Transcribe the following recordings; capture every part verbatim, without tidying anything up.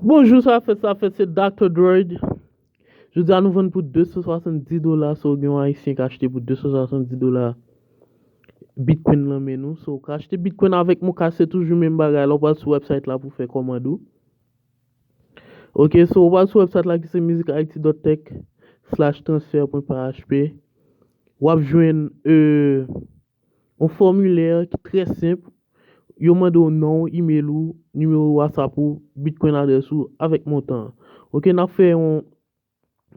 Bonjou, sa fèt, sa fèt, se Doctor Droid. Jodi a nou vann pou de san swasanndis dola, so gen yon ayisyen k achte pou de san swasanndis dola Bitcoin nan men nou. So, ou ka achte Bitcoin avèk Moncash, se toujou menm bagay la, ou pral sou website la pou fè kòmand ou. Ok, so ou pral sou website la ki se music I T dot tech slash transfer point P H P. W ap jwenn euh, yon fòmilè ki trè senp. Yo mande w non w, email ou, nimewo WhatsApp ou, Bitcoin adrès ou avèk montan an. Ok, n ap fè yon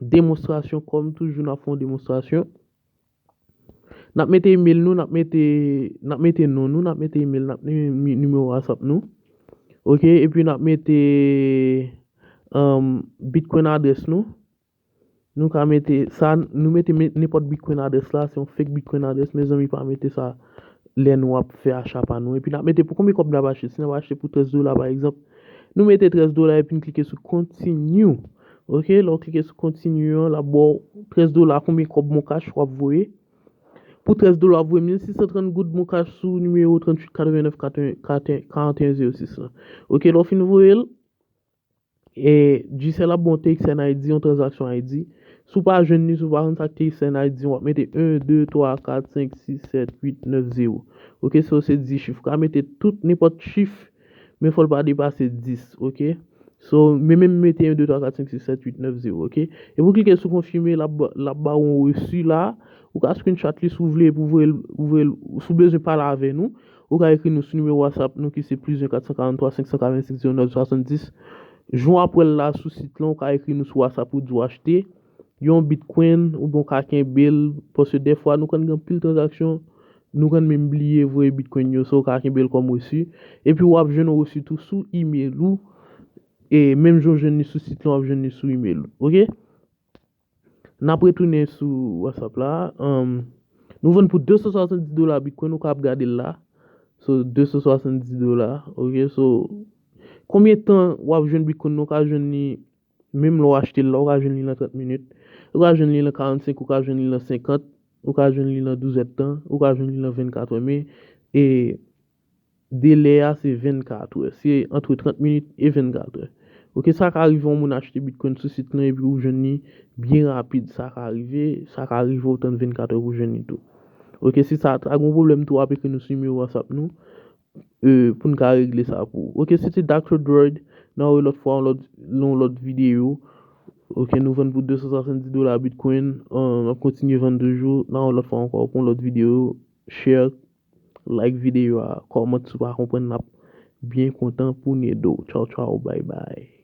demonstrasyon kòm toujou, n ap fè yon demonstrasyon. N ap mete email nou, n ap mete, n ap mete non nou, n ap mete email, n ap mete nimewo WhatsApp nou. Ok, epi n ap mete um, Bitcoin adrès nou. Nou ka mete sa, nou mete nenpòt Bitcoin adrès la, se yon fake Bitcoin adrès, mezanmi, pa mete sa lè nou ap fè acha pa nou. Epi n ap mete pou konbyen kòb n ap achte. Si n ap achte pou trèz dola pa egzanp, nou mete trèz dola epi n klike sou continue. Ok, lè w klike sou continue an, l ap ba w trèz dola konbyen kòb Moncash w ap voye. Pou trèz dola w ap voye mil sis san trant goud Moncash sou nimewo tranntuit katrevennnèf karanteyen zewo sis lan. Ok, lè w fin voye l, e Digicel ap ba w T X N I D, yon tranzaksyon I D. Si w pa jwenn li, si w pa konn sa k T X N I D, w ap mete en, de, twa, kat, senk, sis, sèt, uit, nèf, zewo. Ok, so se dis chif. Ou ka mete tout nenpòt chif, men fò l pa depase dis, ok? So, men menm mete en, de, twa, kat, senk, sis, sèt, uit, nèf, zewo, ok? Epi w klike sou konfime, l ap ba w yon resi la. Ou ka screenshot li si w vle, epi w voye l, si w bezwen pale avè nou. Ou ka ekri nou sou nimewo WhatsApp nou ki se plis en kat san karanntwa senk san katrennsenk zewo nèf swasanndis. Jan w ap wè l la sou sit lan, ou ka ekri nou sou WhatsApp ou di w achte yon Bitcoin oubyen w ka kenbe l, paske dèfwa nou konn gen anpil tranzaksyon, nou konn menm bliye voye Bitcoin yo, so w ka kenbe l kòm resi. Epi w ap jwenn yon resi tou sou email ou, e menm jan w jwenn li sou sit lan, w ap jwenn li sou email ou. Ok? N ap retounen sou WhatsApp la. Um, nou vann pou de san swasanndis dola Bitcoin, ou ka ap gade l la. So, de san swasanndis dola. Ok, so, konbyen tan w ap jwenn Bitcoin nan? Ou ka jwenn li, menm lè w achte l la, ou ka jwenn li nan trant minit. Ou ka jwenn li nan karannsenk, ou ka jwenn li nan senkant, ou ka jwenn li nan douz èdtan, ou ka jwenn li nan vennkatrè, men, e, delè a se vennkatrè. Se antre trant minit e vennkatrè. Ok, sa ka rive yon moun achte Bitcoin sou sit lan epi ou jwenn li byen rapid. Sa ka rive, sa ka rive w tann vennkatrè pou jwenn li tou. Ok, si sa ta gen pwoblèm tou, w ap ekri nou sou nimewo WhatsApp nou, e, pou n ka regle sa pou ou. Ok, se te Doctor Droid. N a wè lòt fwa, yon lòt, yon lòt videyo. Ok, nou vann pou de san swasanndis dola Bitcoin. N ap kontinye vann toujou. N a wè lòt fwa ankò pou yon lòt videyo. Share, like videyo a, kòmante si w pa konprann, n ap byen kontan pou n ede w. Tchaw, tchaw, bay bay.